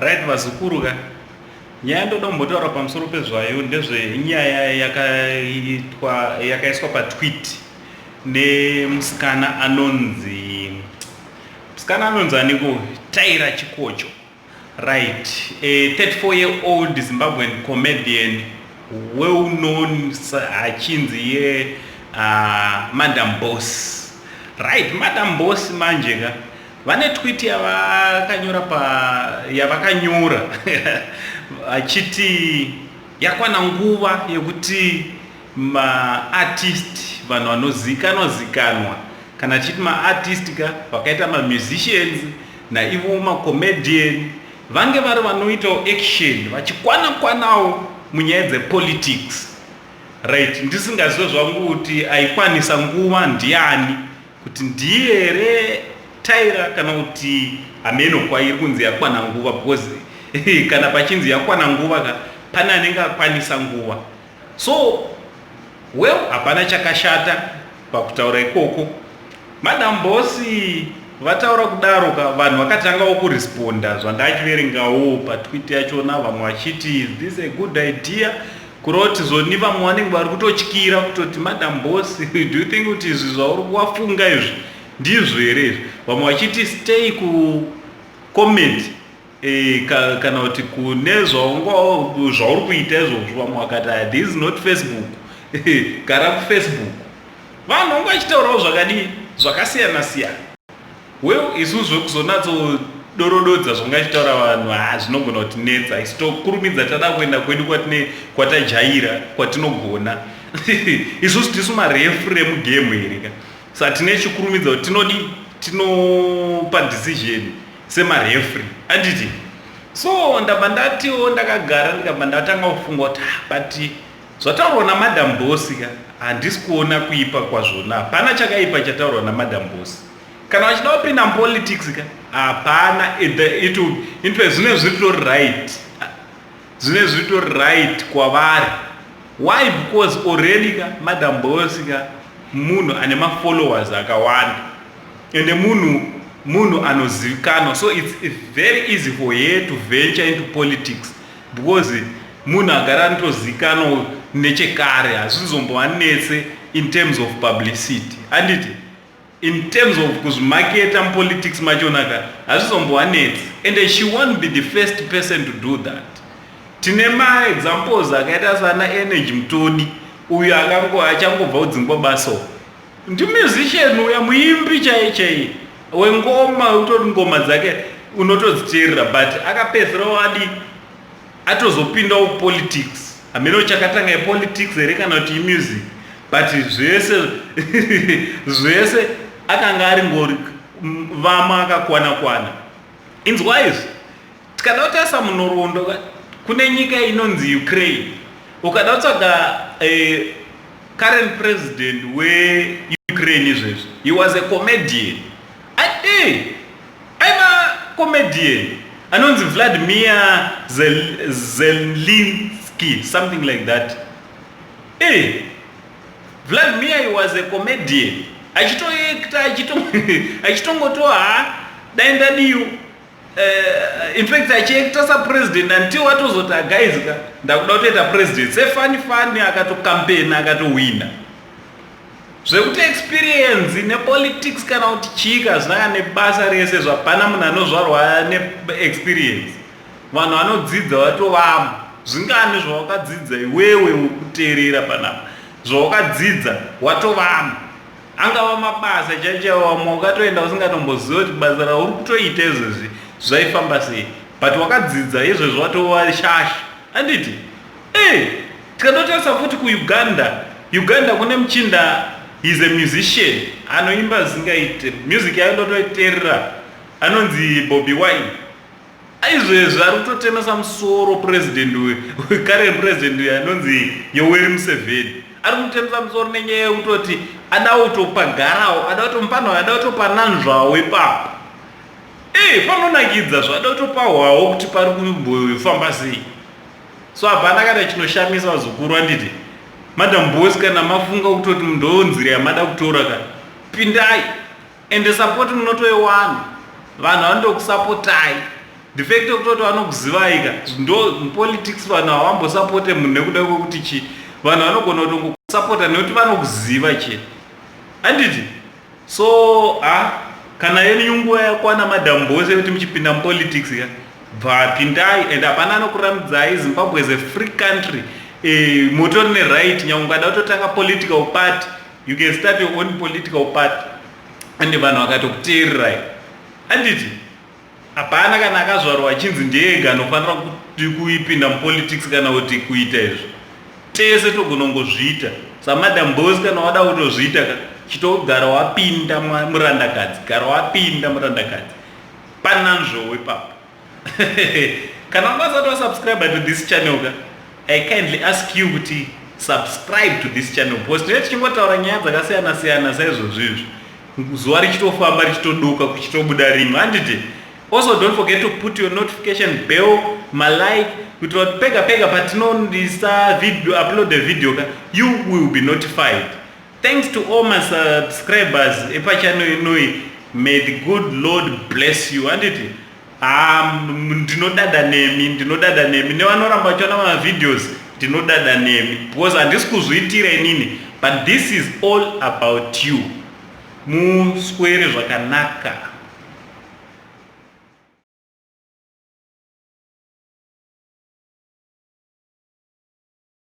Right vazukuru ka, nyaya ndoda kumbotaura pamusoro pezvayo ndezvenyaya yakaitwa yakaiswa patweet nemusikana anonzi musikana anonzi aniko Tyra Chikocho. Right, a 34 year old Zimbabwean comedian well known achinzi ye Madam Boss. Right, Madam Boss manje ka vane tweet yavakanyora pa yavakanyora vachiti yakwana nguva yekuti maartist vanhu vanozikanwa zikanwa kana tichiti maartist ka vakaita mamusicians naivo macomedian vange vari vanoitawo action vachikwana kwanawo munyaya dzepolitics. Right, ndisingazive zvangu kuti aikwanisa nguva ndiani, kuti ndiye here Tyra kana kuti hameno kwairi kunzi yakwana nguva, because kana pachinzi yakwana nguva ka pane anenge akwanisa nguva. So well, hapana chakashata pakutaura ikoko. Madam Boss vataura kudaro ka, vanhu vakatangawo kuresponda zvandachiverengawo patweet yachona, vamwe vachiti is this a good idea, kuroti zvoni vamwe vanenge vari kutotyira kutoti Madam Boss, do you think kuti izvi zvauri kuwafunga izvi ndizvo here izvi? Vamwe vachiti stay kucomedy kana kuti kune zvauri kuita izvozvo. Vamwe vakati this is not Facebook, gara kuFacebook. Vanhu vanga vachitaurawo zvakadii zvakasiyana siyana. Well, isu zvekuzonatsodorododza zvanga vachitaura vanhu ha zvinogona kutinetsa, isu tokurumidza tada kuenda kwedu kwatine kwatajaira kwatinogona. Isusu tisu mareferee mugame here ka, sa tine chikurumidza kuti tinodi tinopa decision semareferee, anditi? So ndabva ndatiwo ndakagara ndikabva ndatanga kufunga kuti but zvataurwa naMadam Boss ka handisi kuona kuipa kwazvona. Hapana chakaipa chataurwa naMadam Boss. Kana vachida kupinda mupolitics ka hapana, in fact zvine zvitori right, zvine zvitori right kwavari. Why? Because already ka Madam Boss ka munhu ane mafollowers akawanda ende munhu anozivikanwa, so it's very easy for her to venture into politics because munhu agara anotozikanwa nechekare, hazvizombovanetse in terms of publicity, anditi? In terms of kuzvimaketa mupolitics machona ka hazvizombovanetsi, and she won't be the first person to do that. Tine maexamples akaita sana Energy Mutodi uyo akango achangobva kudzingwa basa, ndimusician uya, muimbi chai chai wengoma, utoti ngoma dzake unotodziteerera, but akapedzerawo adi atozopindawo politics. Hameno chakatanga ipolitics here kana kuti imusic, but zvese zvese akanga ari ngori vama akakwana kwana. Inzwa izvi, tikada kutarisa munhoroondo kune nyika inonzi Ukraine, ukada kutsvaga current president weUkraine izvezvi, he was a comedian. Aiva comedian anonzi Vladimir Zelinski, something like that. Vladimir, he was a comedian achitoacta, achitongoto ha dai ndadiyo, in fact achiacta sapresident until atozoti guys ka ndakuda kutoita president sefunny funny, akatokampena akatowina. Zvekuti experience nepolitics kana kuti chika zvinanga nebasa rese, zvapana munhu anozvarwa neexperience. Vanhu vanodzidza vatovamo. Zvingani zvawakadzidza iwewe wekuteerera panapa, zvawakadzidza watovamo, angava mabasa chaichaiwo, vamwe wakatoenda usingatomboziva kuti basa rauri kutoita izvezvi zvaifamba sei, but wakadzidza izvezvi watova shasha, anditi? Tikatotarisa futi kuUganda, Uganda kune muchinda, he's a musician, anoimba zvisingaite, music yayo ndotoiteerera, anonzi Bobi Wine. Aizvezvi ari kutotemesa musoro president, current president uyu anonzi Yoweri Museveni, ari kutemesa musoro nenyaya yekutoti ada kutopagarawo, ada kutomupanawo, ada kutopananzvawo ipapo. Panonakidza zvada kutopahwawo kuti pari kumbofamba sei. So hapana kana chinoshamisa vazukuru, anditi? Madam Boss, kana mafunga kutoti ndo nzira yamada kutora ka, pindai, ende support munotoiwana, vanhu vanotokusapotai. The fact yekutoti vanokuzivai ka, ndo mupolitics. Vanhu havambosapote munhu nekuda kwekuti chi. Vanhu vanogona kutongosapota nekuti vanokuziva chete, handiti? So ha, kana yenyu nguva yakwana, Madam Boss, yekuti muchipinda mupolitics ka, bvapindai and hapana anokurambidzai. Zimbabwe is a free country. Mutori neright. Nyange ungada kutotanga political party, you can start your own political party and vanhu vakatokuteererai, handiti? Hapana kana akazvarwa achinzi ndiyega anofanira kuipinda mupolitics kana kuti kuita izvo. Tese togona kungozviita. SaMadam Boss, kana wada kutozviita ka, chitogara wapinda, murandakadzi, gara wapinda, murandakadzi, pananzvowe ipapo. Kana wanga usati wasubscribe to this channel ka, I kindly ask you kuti subscribe to this channel, because tinee tichingotaura nyaya dzakasiyana siyana saizvozvo izvo, zuva richitofamba, richitoduka, kuchitobuda rimwe, handiti? Also, don't forget to put your notification bell, malike, kuitira kuti pega pega patinondisa video, upload a video ka, you will be notified. Thanks to all my subscribers epachannel inoi. May the good Lord bless you, handiti? Ndinodada nemi, ndinodada nemi. Nevanoramba vachiona mavideos, ndinodada nemi, because handisi kuzviitira inini, but this is all about you. Muswere zvakanaka.